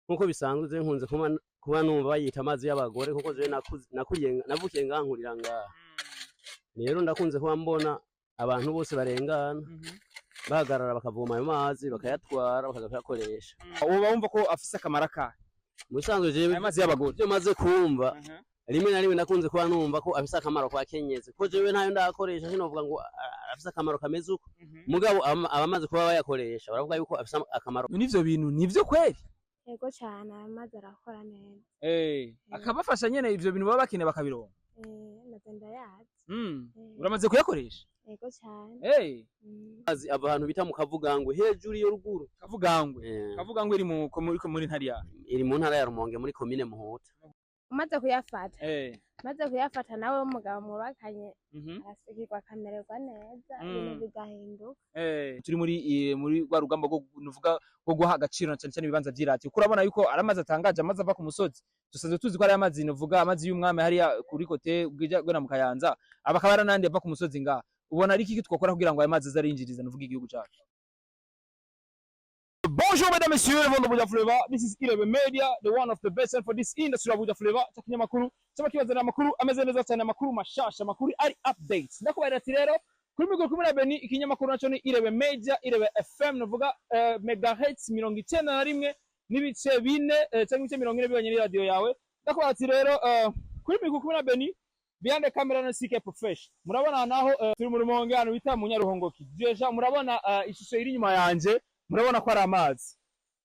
Nkuko bisanzwe, je nkunze kuba numva bayita amazi y'abagore, kuko je nakuriye, navukiye ngaha, nkurira ngaha. Rero ndakunze kuba mbona abantu bose barengana bahagarara bakavoma ayo mazi, bakayatwara, bakaza kuyakoresha. Uba wumva ko afise akamaro akahe? Mu bisanzwe jewe Aya mazi y'abagore. Ibyo maze kumva, rimwe na rimwe ndakunze kuba numva ko afise akamaro kwa kenyezi, ko jewe ntayo ndakoresha, sinovuga ngo afise akamaro kameze uko. Mugabo abamaze kuba bayakoresha baravuga yuko afise akamaro. N'ivyo bintu nivyo kweli? Yego cyane, aya mazi arakora neza. Akabafasha nyene, ivyo bintu baba bakeneye bakabironka. Nazo ndayazi. Uramaze kuyakoresha? Yego cyane. Amazi ava ahantu bita mu Kavugangwe, hejuru iyo ruguru. Kavugangwe. Eh. Kavugangwe iri muri ntari ya Iri mu ntara ya Rumonge, muri komine Muhuta. Umaze kuyafata, umaze kuyafata nawe w'umugabo mwubakanye, arasigirwa akamererwa neza, ibintu bigahinduka. Turi muri rwa rugamba rwo nuvuga rwo guha agaciro na cyane cyane ibibanza vy'iratiro, kuko urabona yuko ari amazi atangaje, amazi ava ku musozi. Dusanzwe tuzi ko ari amazi, nuvuga amazi y'umwami hariya kuri côté bwija gwena mu Kayanza, aba akaba ari n'andi ava ku musozi ngaha. Ubona ari iki twakora kugira ngo ayo mazi aze arinjiriza, nuvuga, igihugu cacu? Bonjour mesdames, messieurs, le monde de Buja Flavor. This is Irebe Media, the one of the best for this industry of Buja Flavor. Cha kinyamakuru, cyaba kibazanira amakuru ameze neza cyane, amakuru mashasha, amakuru ari updates. Ndakubarira ati rero kuri micro kumwe na Beni, ikinyamakuru naco ni Irebe Media, Irebe FM, nuvuga megahertz 91.4 cyangwa ibice 40 bibanye n'iradio yawe. Ndakubarira ati rero kuri micro kumwe na Beni, behind the camera na CK Profession. Murabona naho turi mu Rumonge, ahantu bita mu Nyaruhongoki. Déjà murabona ishusho iri inyuma yanje, murabona ko ari amazi.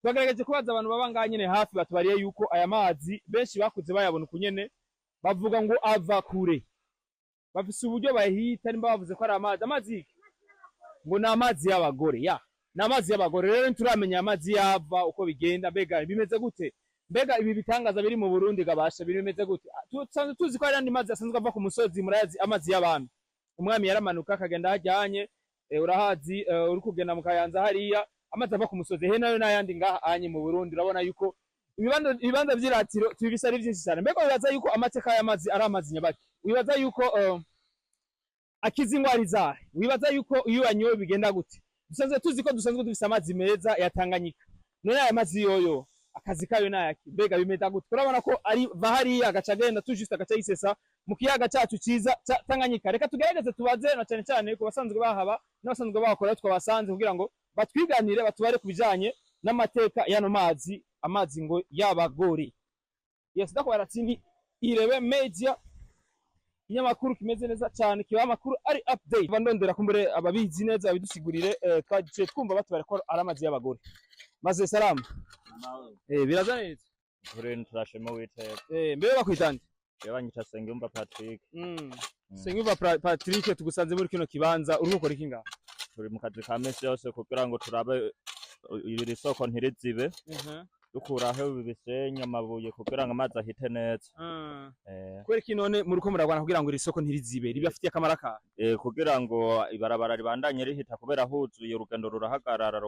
Twagerageje kubaza abantu baba ngaha nyene hafi, batubariye yuko aya mazi benshi bakuze bayabona uku nyene, bavuga ngo ava kure, bafise uburyo bayihita. Nimba bavuze ko ari amazi iki? Ngo ni amazi y'abagore. Ya, ni amazi y'abagore. Rero ntituramenya amazi yava uko bigenda. Mbega bimeze gute? Mbega ibi bitangaza biri mu Burundi gabasha biri bimeze gute? Tusanzwe tuzi ko hari andi mazi asanzwe ava ku musozi. Murayazi amazi y'abami, umwami yaramanuka akagenda hajyanye, urahazi, uri kugenda mu Kayanza hariya, amazi ava ku musozi he nayo n'ayandi ngaha anye mu Burundi. Urabona yuko ibibanza vy'iratiro tubibisa ari vyinshi cyane. Mbega wibaza yuko amateka y'amazi ari amazi nyabaki? Wibaza yuko akiza ingwara izahe? Wibaza yuko iyo uyanyoye bigenda gute? Dusanzwe tuzi ko dusanzwe dufise amazi meza ya Tanganyika. None aya mazi yoyo akazi kayo nayaki? Mbega bimeze gute? Urabona ko ari va hariya agaca agenda tout juste, agaca yisesa mu kiyaga cacu ciza ca Tanganyika. Reka tugerageze tubaze na cyane cyane ku basanzwe bahaba n'abasanzwe bahakora twabasanze, kugira ngo batwiganire, batubare ku bijanye n'amateka y'ano mazi, amazi ngo y'abagore. Yes, ndakubara ati ni Irebe Media, ikinyamakuru kimeze neza cyane, kiba amakuru ari update. Bandondera kumbure ababizi neza babidusigurire. Twagiye twumva batubare ko ari amazi y'abagore. Maze salamu, biraza neza. Kuri turashima Uwiteka. Mbere bakwitande? Jewe banyita Sengiyumva Patrick. Sengiyumva Patrick, tugusanze muri kino kibanza, uri gukora iki ngaha? Turi mu kazi ka misi yose kugira ngo turabe iri soko ntirizibe, dukuraho ibi bisenyi, amabuye, kugira ngo amazi ahite neza. Kubera iki none muriko muragwana kugira ngo iri soko ntirizibe? Ribafitiye akamaro akahe? Kugira ngo ibarabara ribandanye rihita, kubera huzuye urugendo rurahagarara,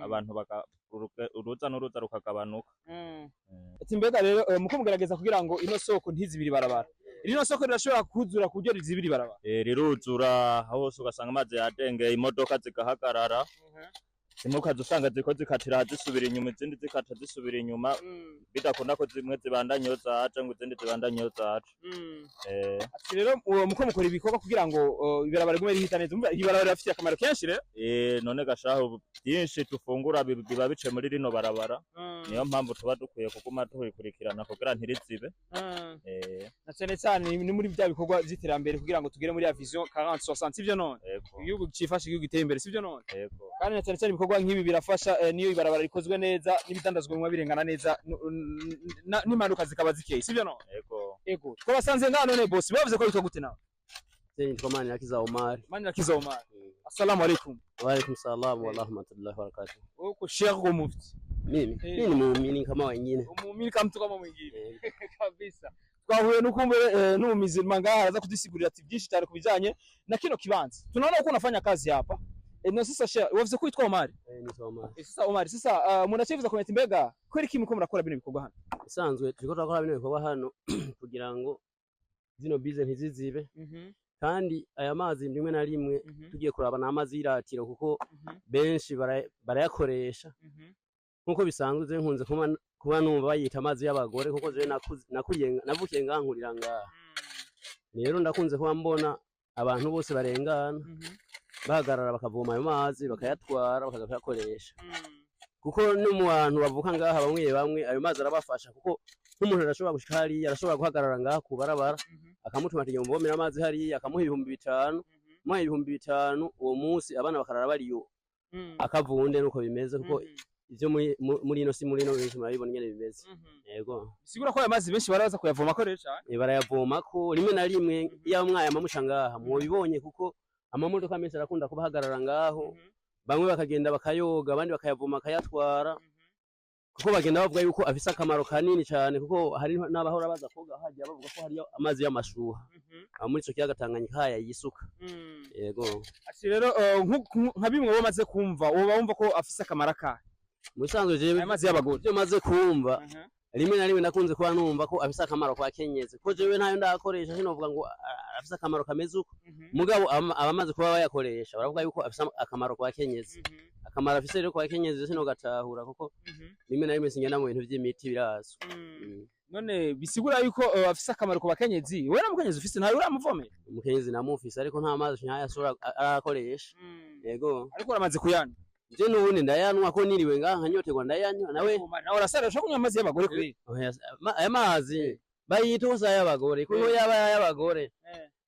abantu uruza n'uruza rukagabanuka. Ati mbega rero muko mugerageza kugira ngo ino soko ntizibire ibarabara, rino soko rirashobora kuzura ku buryo rizibira ibarabara? Riruzura hose, ugasanga amazi yadengeye, imodoka zigahagarara, zimwe ukaza usanga ziriko zikatira zisubira inyuma, izindi zikata zisubira inyuma, bidakunda ko zimwe zibandanya iyo zaje ngo izindi zibandanye iyo zaje. Ati rero uwo muko mukora ibikorwa kugira ngo ibarabara rigume rihita neza. Umva, ibarabara rirafitiye akamaro kenshi rero. None gashaho byinshi tufungura biba bice muri rino barabara, niyo mpamvu tuba dukwiye kuguma tubikurikirana kugira ntirizibe. Na cyane cyane ni muri bya bikorwa vy'iterambere kugira ngo tugere muri ya vision 40 60, sivyo none? Ego. Igihugu cifashe, igihugu giteye imbere, sivyo none? Ego. Kandi na cyane cyane ibikorwa nk'ibi birafasha, niyo ibarabara rikozwe neza n'ibidandazwa bimwe birengana neza, n'impanuka zikaba zikeye, sivyo none? Ego. Ego, twabasanze ngaha none boss, bavuze ko witwa gute nawe? Nitwa Manirakiza Omar. Manirakiza Omar, assalamu alaikum. Wa alaikum salam wa rahmatullahi wa barakatuh. Uko sheikh uko mufti? Mimi Eh. mimi ni muumini kama wengine. Umuumini kama mtu kama mwingine. Eh. Kabisa, twahuye n'ukumbe n'umumizirima ngaha, araza kudusigurira ati byinshi cyane ku bijanye na kino kibanza. Tunaona uko unafanya kazi hapa. Na sasa sheikh, wavuze ko witwa Omar? Nitwa Omar. Sasa Omar, sasa umuntu acifuza kumenya ati mbega kweri ki muriko murakora bino bikorwa hano? Isanzwe turiko turakora bino bikorwa hano kugira ngo zino bize ntizizibe, kandi aya mazi rimwe na rimwe tugiye kuraba ni amazi y'iratiro, kuko benshi barayakoresha. Nkuko bisanzwe, je nkunze kuba numva bayita amazi y'abagore, kuko je nakuriye, navukiye ngaha, nkurira ngaha. Rero ndakunze kuba mbona abantu bose barengana bahagarara bakavoma ayo mazi, bakayatwara, bakaza kuyakoresha, kuko no mu bantu bavuka ngaha bamwe bamwe ayo mazi arabafasha, kuko nk'umuntu arashobora gushika hariya, arashobora guhagarara ngaha ku barabara, akamutuma ati: "Muvomera amazi hariya," akamuha 5000. Muha 5000 uwo munsi, abana bakarara bariyo akavunde. Nuko bimeze, kuko ivyo muri ino si, muri ino benshi murabibona ingene bimeze, yego. Bisigura ko ayo mazi benshi baraza kuyavoma ko rero cane. Barayavomako rimwe na rimwe. Iyo mwaye amamusha ngaha mwobibonye, kuko amamodoka menshi arakunda kubahagarara ngaho, bamwe bakagenda bakayoga, abandi bakayavoma bakayatwara, kuko bagenda bavuga yuko afise akamaro kanini cyane, kuko hari n'abahora baza koga hajya bavuga ko hariyo amazi y'amashuha aho muri ico kiyaga Tanganyika haya yisuka, yego. Ati rero nka bimwe bamaze kumva, woba wumva ko afise akamaro akahe? Mu bisanzwe jewe Aya mazi y'abagore. ivyo maze kumva, rimwe na rimwe nakunze kuba numva ko afise akamaro kwa kenyezi, ko jewe ntayo ndakoresha, sinovuga ngo afise akamaro kameze uko. Mugabo abamaze kuba bayakoresha baravuga yuko afise akamaro kwa kenyezi. Akamaro afise rero kwa kenyezi sinogatahura, kuko rimwe na rimwe singenda mu bintu vy'imiti, birazwi. None bisigura yuko afise akamaro ku bakenyezi, wowe nta mukenyezi ufise, ntawe uramuvomera? Umukenyezi namufise, ariko nta mazi nyayo ashobora arakoresha, yego. Ariko uramaze kuyanywa? Je n'ubundi ndayanwa, ko niriwe ngaha nkanyoterwa ndayanywa nawe. Nawe urasara, ushobora kunywa amazi y'abagore kweli? Oya, aya mazi bayita ko si ay'abagore, kuko yaba ay'abagore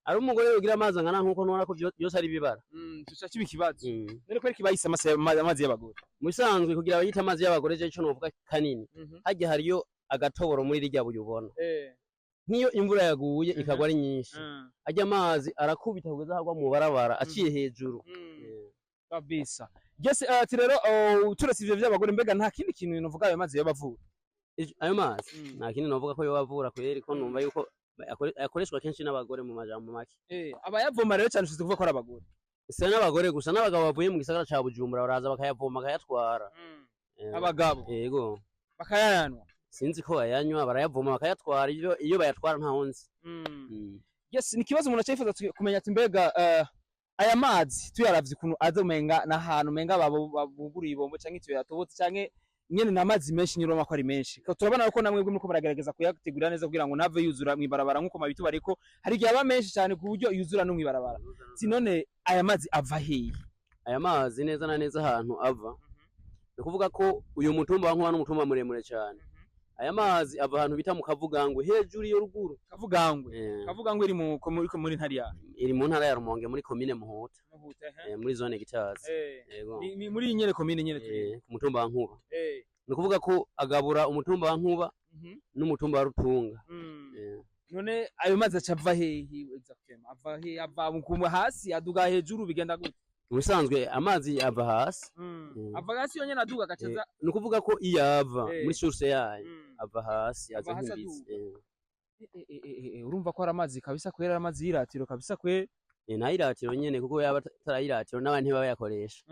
ari umugore yogira amazi angana nkuko ntubona ko vyose ari ibibara. Tuca kiba ikibazo. None kubera iki bayise amazi y'abagore? Mu bisanzwe kugira bayite amazi y'abagore, je ico novuga kanini, harya hariyo agatoboro muri rirya buye ubona. Nk'iyo imvura yaguye ikagwa ari nyinshi, arya amazi arakubita kugeza agwa mu barabara aciye hejuru. Kabisa. Yes, ati rero turetse ivyo vy'abagore, mbega nta kindi kintu novuga ayo mazi y'abavura? Ayo mazi nta kindi novuga ko yoba avura kweri, ko numva yuko akoreshwa kenshi n'abagore mu majambo make. Abayavoma rero cyane ushize kuvuga ko ari abagore. Si n'abagore gusa, n'abagabo bavuye mu gisagara ca Bujumbura baraza bakayavoma, bakayatwara. Abagabo? Yego. Bakayayanwa? Sinzi ko bayanywa, barayavoma bakayatwara. Iyo bayatwara ntaho nzi. Yes, ni ikibazo umuntu acifuza kumenya, ati mbega aya mazi tuyaravye ukuntu aza, umenga n'ahantu umenga buguruye ibombo canke itiyo yatobotse canke nyene ni amazi menshi, nyine ko ari menshi. Ko turabona ko namwe muriko muragerageza kuyategura neza kugira ngo ntave yuzura mw'ibarabara, nk'uko mabitubare ko hari igihe aba menshi cyane ku buryo yuzura no mw'ibarabara. Si none aya mazi ava hehe? Aya mazi neza na neza ahantu ava, ni ukuvuga ko uyu mutumba wa Nkuba n'umutumba muremure cyane. Aya mazi ava ahantu bita mu Kavugangwe, hejuru iyo ruguru. Kavugangwe? Kavugangwe iri mu ko muri ko muri ntari ya Iri mu ntara ya Rumonge, muri komine Muhuta, muri zone Gitazi, yego. Ni muri iyi nyene komine nyene turi? Ku mutumba wa Nkuba. Ni ukuvuga ko agabura umutumba wa Nkuba n'umutumba wa Rutunga. None ayo mazi aca ava hehe exactement? Ava hehe? Ava mu hasi, aduga hejuru, bigenda gute? Mu bisanzwe amazi ava hasi. Ava hasi yonyene aduga agaca aza? Ni ukuvuga ko iyo ava muri source yayo, ava hasi aza Ava hasi. nk'imbizi. Urumva ko ari amazi kabisa kwera, ari amazi y'iratiro kabisa kwera. Nayiratiro nyene, kuko yaba atarayiratiro n'abantu ntibayakoresha.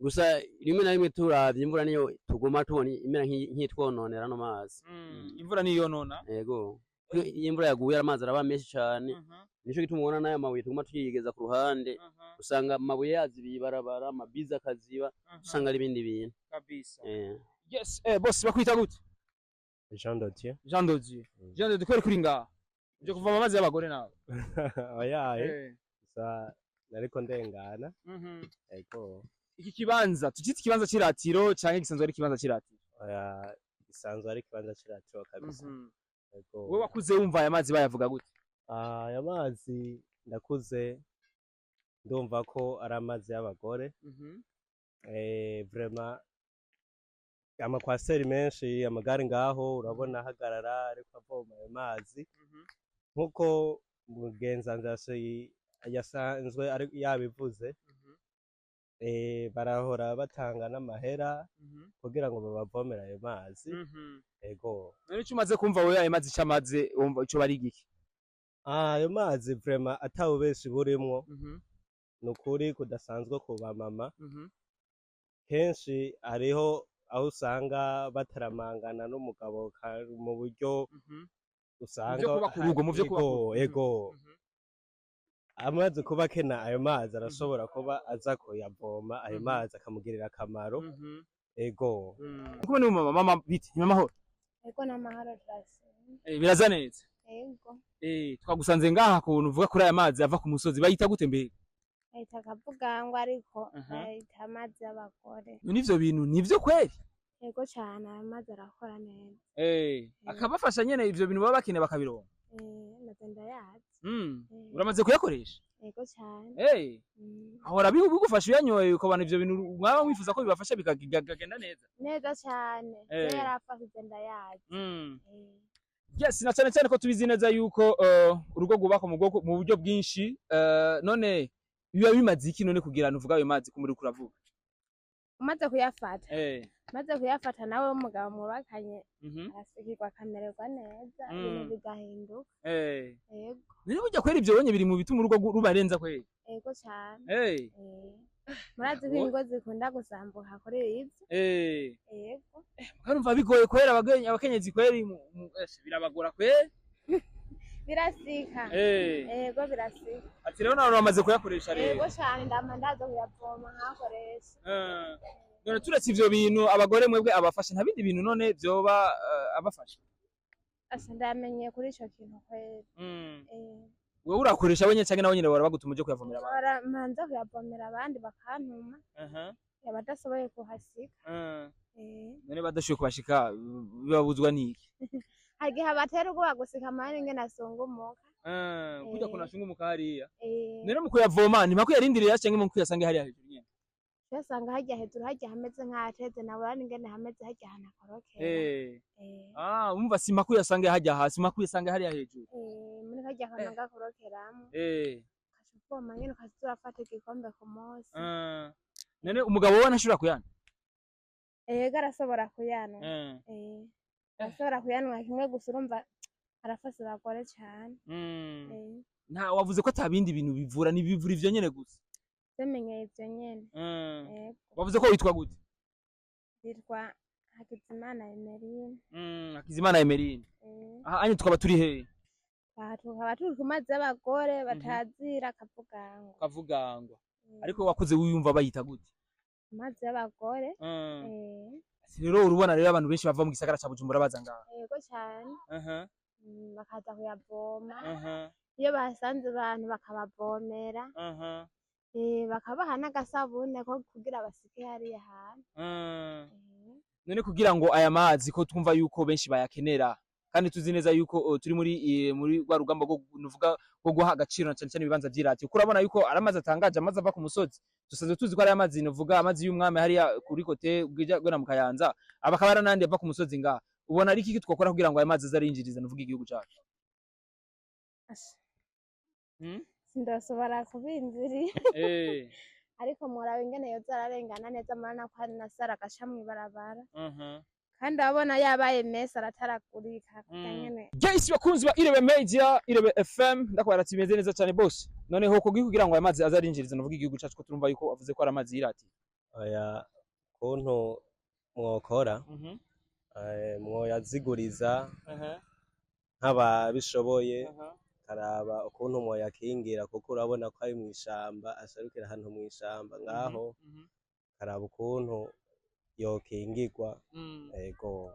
Gusa rimwe na rimwe turavye imvura niyo tuguma tubona imera nk'itwononera ano mazi. Imvura niyo yonona? Yego, iyo imvura yaguye amazi araba menshi cane. Nico gituma ubona n'aya mabuye tuguma tuyigeza ku ruhande, usanga amabuye yazibiye ibarabara, amabizi akaziba, usanga ari ibindi bintu. Kabisa. Yes, boss, bakwita gute? Jean de Dieu. Jean de Dieu. Jean de Dieu, kweri kuri ngaha uje kuvoma amazi y'abagore nawe? Oyaye, gusa nariko ndengana. Ego. Iki kibanza tucite ikibanza c'iratiro canke gisanzwe ari ikibanza c'iratiro? Oya, gisanzwe ari ikibanza c'iratiro kabisa. Ego. Wewe wakuze wumva aya mazi bayavuga gute? Ah, aya mazi ndakuze ndumva ko ari amazi y'abagore. Vraiment amakwasiteri menshi, amagare ngaho urabona ahagarara ariko avoma ayo mazi, nk'uko mugenzanzashe yasanzwe ari yabivuze. Barahora batanga n'amahera kugira ngo babavomere ayo mazi. Ego. None ico umaze kumva wewe, ayo mazi ico amaze, wumva ico bari igiki? Ah, ayo mazi vraiment atawubeshi burimwo, ni ukuri kudasanzwe ku bamama. Kenshi hariho aho usanga bataramangana n'umugabo mu buryo usanga Mu vyo kubaka urugo, mu vyo kubaka Ego, urugo. ego. Amaze kuba akena ayo mazi, arashobora kuba aza kuyavoma ayo mazi akamugirira akamaro. Ego. Kumwe n'umumama. Mama, bite? Ni amahoro? Ego, n'amahoro, turashima. Biraza neza? Ego. Twagusanze ngaha kuntu uvuga kuri aya mazi ava ku musozi, bayita gute mbega? Bahita Akavugangwa, ariko bayita amazi y'abagore. None ivyo bintu nivyo kweli? Ego cane, ayo mazi arakora neza. Akabafasha nyene, ivyo bintu baba bakeneye bakabironka? Maze ndayazi. Uramaze kuyakoresha? Ego cane. Ahora bigufasha uyanyoye, ukabona ivyo bintu mwaba mwifuza ko bibafasha bikagenda neza? Neza cane. Je yarafashije, ndayazi. Yes, na cyane cyane ko tubizi neza yuko urugo rwubakwa mu buryo bwinshi, none biba bimaze iki none kugira ngo uvuge ayo mazi ko muri kuravuga? Umaze kuyafata, maze kuyafata nawe w'umugabo mwubakanye arasigirwa akamererwa neza, ibintu bigahinduka. Ego. None burya kwera ivyo bonye biri mu bituma urugo rubarenza kweri? Ego cane. Murazi ko ingo zikunda gusambuka kuri ivyo. Ego. Karumva bigoye kwera, abakenyezi kweri birabagora kweri. Birasika. Ego, birasika. Ati rero nawe bamaze kuyakoresha rero? Ego cane, ndama ndaza kuyavoma nkakoresha. None turetse ivyo bintu abagore mwebwe abafasha, nta bindi bintu none vyoba abafasha? Asa ndamenye kuri ico kintu kweri. Wewe urakoresha wenyene canke nawe nyene bahora bagutuma uje kuyavomera abandi? Bahora manza kuyavomera abandi bakantuma, abadashoboye kuhashika. None badashoboye kuhashika bibabuzwa n'iki? Hari igihe abatera ubwoba gusika amahera ingene asungumuka. Kurya kuntu ashungumuka hariya? Eh. None mu kuyavoma ni mpaka uyarindirira canke mu kuyasanga hariya hejuru nyene? Uyasanga harya hejuru, harya hameze nk'ahateze, nawe urabona ingene hameze harya ahantu hakorokera. Ah, umva, si mpaka uyasange harya hasi, mpaka uyasange hariya hejuru. Eh, muri karya kantu gakorokeramwo, ukaca uvoma nyene, ukaza urafata igikombe ku munsi. None umugabo we ntashobora kuyanywa? Ego, arashobora kuyanwa. Arashobora kuyanwa kimwe gusa, urumva arafasha abagore cane. Nta wavuze ko ata bindi bintu bivura, ni bivura ivyo nyene gusa? Tumenyeye ivyo nyene. Ego. Wavuze ko witwa gute? Yitwa Hakizimana Emeline. Hakizimana Emeline. Aha anye tukaba turi hehe? Aha tukaba turi ku mazi y'abagore batazira Akavugangwa. Kavugangwa. Ariko wakuze wiyumva bayita gute? Amazi y'abagore. Rero urubona rero abantu benshi bava mu gisagara ca Bujumbura baza ngaha. Yego cane. Bakaza kuyavoma. Iyo bahasanze abantu bakabavomera. Bakabaha n'agasabune ko kugira basike hariya hantu. None kugira ngo aya mazi, ko twumva yuko benshi bayakenera, kandi tuzi neza yuko turi muri rwa rugamba rwo nuvuga rwo guha agaciro na cyane cyane ibibanza vy'irati, kuko urabona yuko ari amazi atangaje, amazi ava ku musozi. Dusanzwe tuzi ko ari amazi, nuvuga amazi y'umwami hariya kuri côté bwija gwena mu Kayanza, aba akaba ari n'ayandi ava ku musozi ngaha. Ubona ari iki twokora kugira ngo aya mazi aze arinjiriza, nuvuga, igihugu cacu? Asha. Sindosobora kubinzirira. Ariko muraba ingene yoza ararengana neza, murabona ko hari na sara agaca mw'ibarabara. Kandi urabona yabaye mesi, arataragurika kurya nyene. Guys, bakunzi ba Irebe Media, Irebe FM, ndakubara ati bimeze neza cyane bose. Noneho ko kugira ngo aya mazi aze arinjiriza, nuvuga, igihugu cacu, ko turumva yuko avuze ko ari amazi y'irati? Oya, kuntu mwokora, mwoyaziguriza nk'ababishoboye, karaba ukuntu mwoyakingira, kuko urabona ko ari mw'ishamba, aserukira ahantu mw'ishamba ngaho, karaba ukuntu yokingirwa. Ego.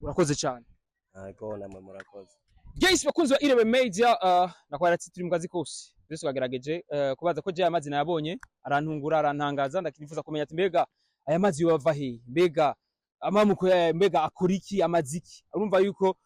Urakoze cyane. Ego, namwe murakoze. Guys, bakunzi ba Irebe Media, nakubara ati turi mu kazi kose. Byose twagerageje kubaza ko je aya mazi nayabonye arantungura, arantangaza. Ndakinifuza kumenya ati mbega aya mazi yova he, mbega amamuko yayo, mbega akora iki, amazi iki? Urumva yuko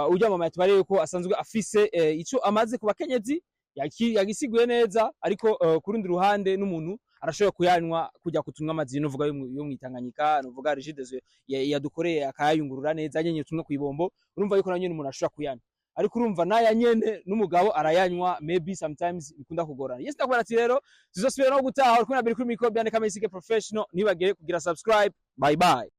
urya mama yatubariye yuko asanzwe afise ico amaze ku bakenyezi, yagisiguye neza, ariko ku rundi ruhande n'umuntu arashobora kuyanywa kujya kutunywa amazi, nuvuga yo mwitanganyika, nuvuga Regideso yadukoreye akayayungurura neza nyenye tumwe kwibombo. Urumva yuko na nyene umuntu ashobora kuyanywa, ariko urumva naya nyene n'umugabo arayanywa, maybe sometimes bikunda kugorana. Yes, ndakubara ati rero tuzosubira no gutaha. Uri kumwe na Beri kuri micro, byandika Mesike Professional. Ntibagire kugira subscribe. Bye bye.